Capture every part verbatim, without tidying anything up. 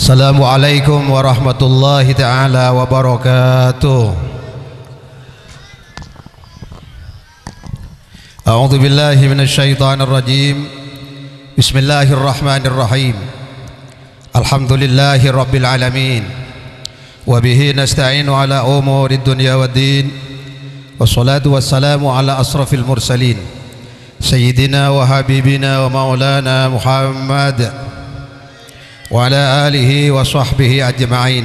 Assalamualaikum warahmatullahi taala wabarakatuh. A'udzu billahi minasyaitonir rajim. Bismillahirrahmanirrahim. Alhamdulillahi rabbil alamin. Wa bihi nasta'inu ala umurid dunya waddin. Wassalatu wassalamu ala asrafil mursalin, sayyidina wa habibina wa maulana Muhammad, wa ala alihi wa sahbihi ajma'in.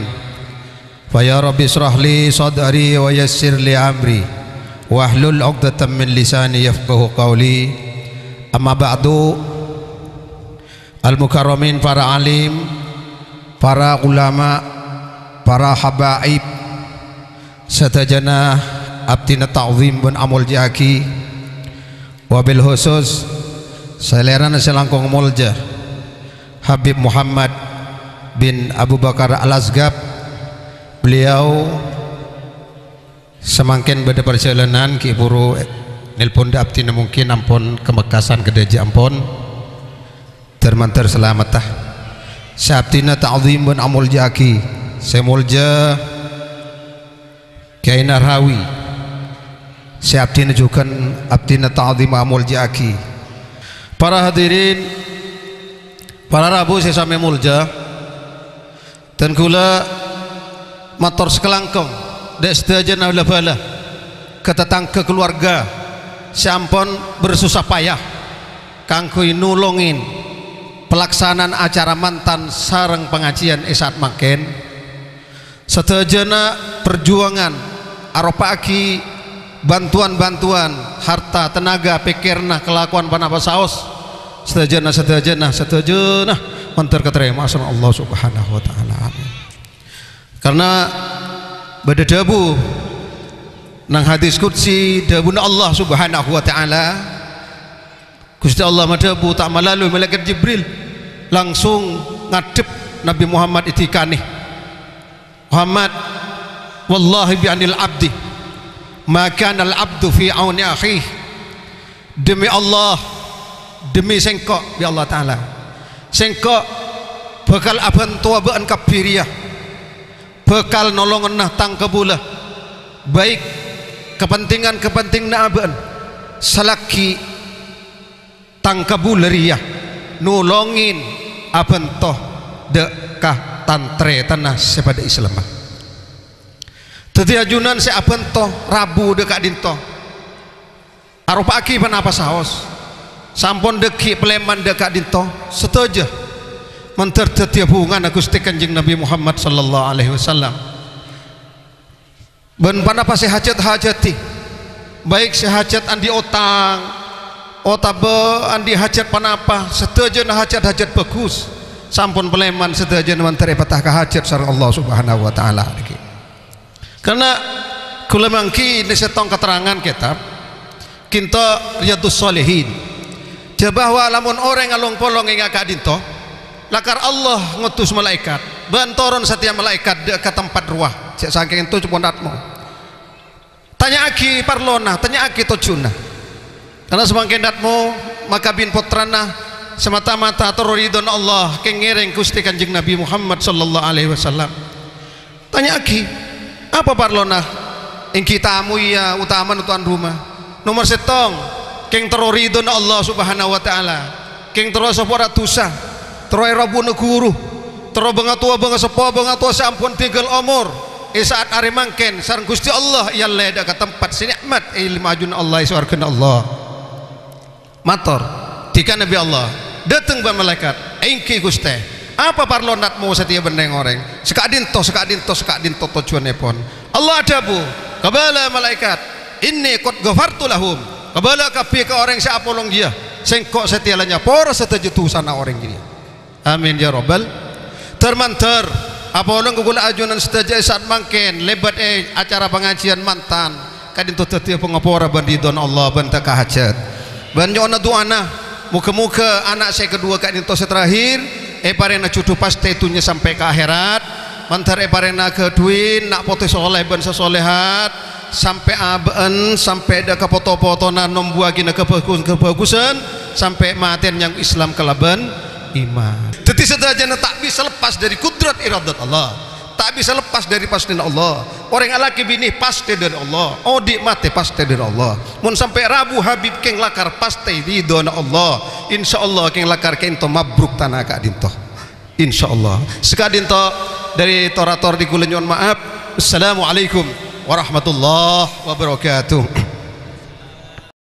Fa ya Rabbi israh li sadri wa yassir li amri, wahlul 'uqdatam min lisani yafqahu qawli. Amma ba'du. Al-mukarramin, para alim, para ulama, para habaib, sadhâjâna abdhina ta'zim bân amoljâ'aghi, wabil khusus salèrana sè langkong molja, Habib Muhammad bin Abu Bakar Al-Asgab. Beliau samangkèn bâdâ parjhâlânan, ghi' buru nelpon dâ' abdhina, mungkin ampon ka Mekkasân kadhâjâ ampon. Dhâr-mandhâr salametta. Sè abdhina ta'zim bân amoljâ'aghi, sè molja Kyaè Nahrawi, sè abdhina jhughân abdhina ta'zim amoljâ'aghi. Para hadirin, para rabu sè samè molja, Dân kaulâ mator sakalangkong dâ' sadhâjâna la-bhâlâ ka tatangghâ kalowarga sè ampon bersusah payah kaangghuy nolongè palaksana'an acara mantan sareng pangajiân è sa'at mangkèn. Sadhâjâna parjuwângan aropa'aghi bantowan-bantowan, harta, tenaga, pèkkèranna, kalakowan, ponapa saos, sadhâjâna, sadhâjâna, sadhâjâna mandhâr katarèma'a sareng Allah Subhanahu wa Ta'ala. Amin. Karna bâdâ dhâbu nang hadis qudsi, dhâbuna Allah Subhanahu wa Ta'ala, Ghustè Allah madhâbu, ta' malalui Malaèkat Jibril, langsung ngadhep Nabbhi Muhammad èdhikanè, "Muhammad, wallahi bi anil abdi, ma kanal abdu fi auni akhih." Demi Allah, demi sèngko', bi Allah Ta'ala, sèngko' bhâkal abhântowa bâ'ân kabbhi rèya, bhâkal nolongana tang kabulâ, baik kapentingan-kapentinganna abâ'ân, salaghi tang kabulâ rèya nolongè abhânto dâ' ka tan-tarètanna sè padâ Islamma. Dhâddhi ajunan sè abhânto rabu dâ' ka'dinto, aropa'aghi ponapa saos, sampon dhâggi' palèman dâ' ka'dinto, sadhâjâ mandhâr dhâddhiyâ bhungana Ghustè Kanjeng Nabbhi Muhammad sallallahu alaihi wasallam. Bân ponapa sè hajât-hajâddhi, baik sè hajât andi' otang, otabâ andi' hajât ponapa, sadhâjâna hajât-hajât bhâghus, sampon palèman sadhâjâna mandhâr èpatahaghi hajât sareng Allah Subhanahu wa Ta'ala nèka. Karna kaulâ mangghi nèng sèttong katerrangan kètab, ka'dinto Riyadhus Shalihin. Jhâ' bahwa lamon orèng along-polong ènga' ka'dinto, lakar Allah ngotos malaèkat, bân toron satèya malaèkat dâ' ka tempat rowa, jhâ' sakèng ènto coma dâtmo. Tanya'aghi parlona, tanya'aghi tojjhuna. Karna samangkèn dâtmo makabin pottrana, samata-mata terro ridhona Allah, kèng ngèrèng Ghustè Kanjeng Nabbhi Muhammad sallallahu alaihi wasallam. Tanya'aghi, apa parlona? Èngghi tamoy, ya, otamana towan roma. Nomor sèttong, kèng terro ridhona Allah Subhanahu wa Ta'ala. Kèng terro sapora dhusa, terro èrabuna ghuru, terro bângatowa, bângaseppo, bângatowa sè ampon tèngghâl omor. È sa'at arè mangkèn, sareng Ghustè Allah èallè dâ' ka tempat sè nè'mat, è lem ajunna Allah, è sowarghâna Allah. Mator, dhika Nabbhi Allah, dâteng bân malaèkat, "Èngghi, Ghustè, apa parlona dâtmo satèya bân rèng-orèng? Saka'dinto, saka'dinto, saka'dinto tojjhuwânnèpon." Allah adhâbu, "Kabâlâ, malaèkat, inni qad ghafartu lahum." Kabâlâ kabbhi ka orèng sè apolong jiyâ, sèngko' satèya la nyapora sadhâjâ dhusana orèng jârèya. Amin ya rabbal. Dhâr-mandhâr, apolong ka kaulâ ajunan sadhâjâ è sa'at mangkèn, lèbât è acara pangajiân mantan, ka'dinto dhâddhiyâ pangapora bân ridhona Allah bân tèka hajât. Bân nyo'ona du'ana, moghâ-moghâ ana' sè kaduwâ ka'dinto sè terakhir, èparèngana jhudhu pastè è dhunnya sampè' ka akhèrat, mandhâr èparèngana ghâdhuwin na' potè soleh bân sè solèhat, sampè' abâ'ân, sampè' dâ' ka poto-potona nombhuwâghina kabhâghus-, kabhâghusân, sampè' matèn nyang Islam kalabân iman. Dhâddhi sadhâjâna ta' bisa lepas dâri kudrat iradat Allah. Ta' bisa lepas dâri pastèna Allah. Orèng alakè binè pastè dâri Allah. Odi' matè pastè dâri Allah. Mon sampè' rabu Habib kèng lakar pastè ridhona Allah. Insyaallah kèng lakar ka'dinto mabruk tana ka'dinto. Insyaallah. Saka'dinto dâri tor-ator dhi kaulâ nyo'on ma'ap. Assalamualaikum warahmatullahi wabarakatuh.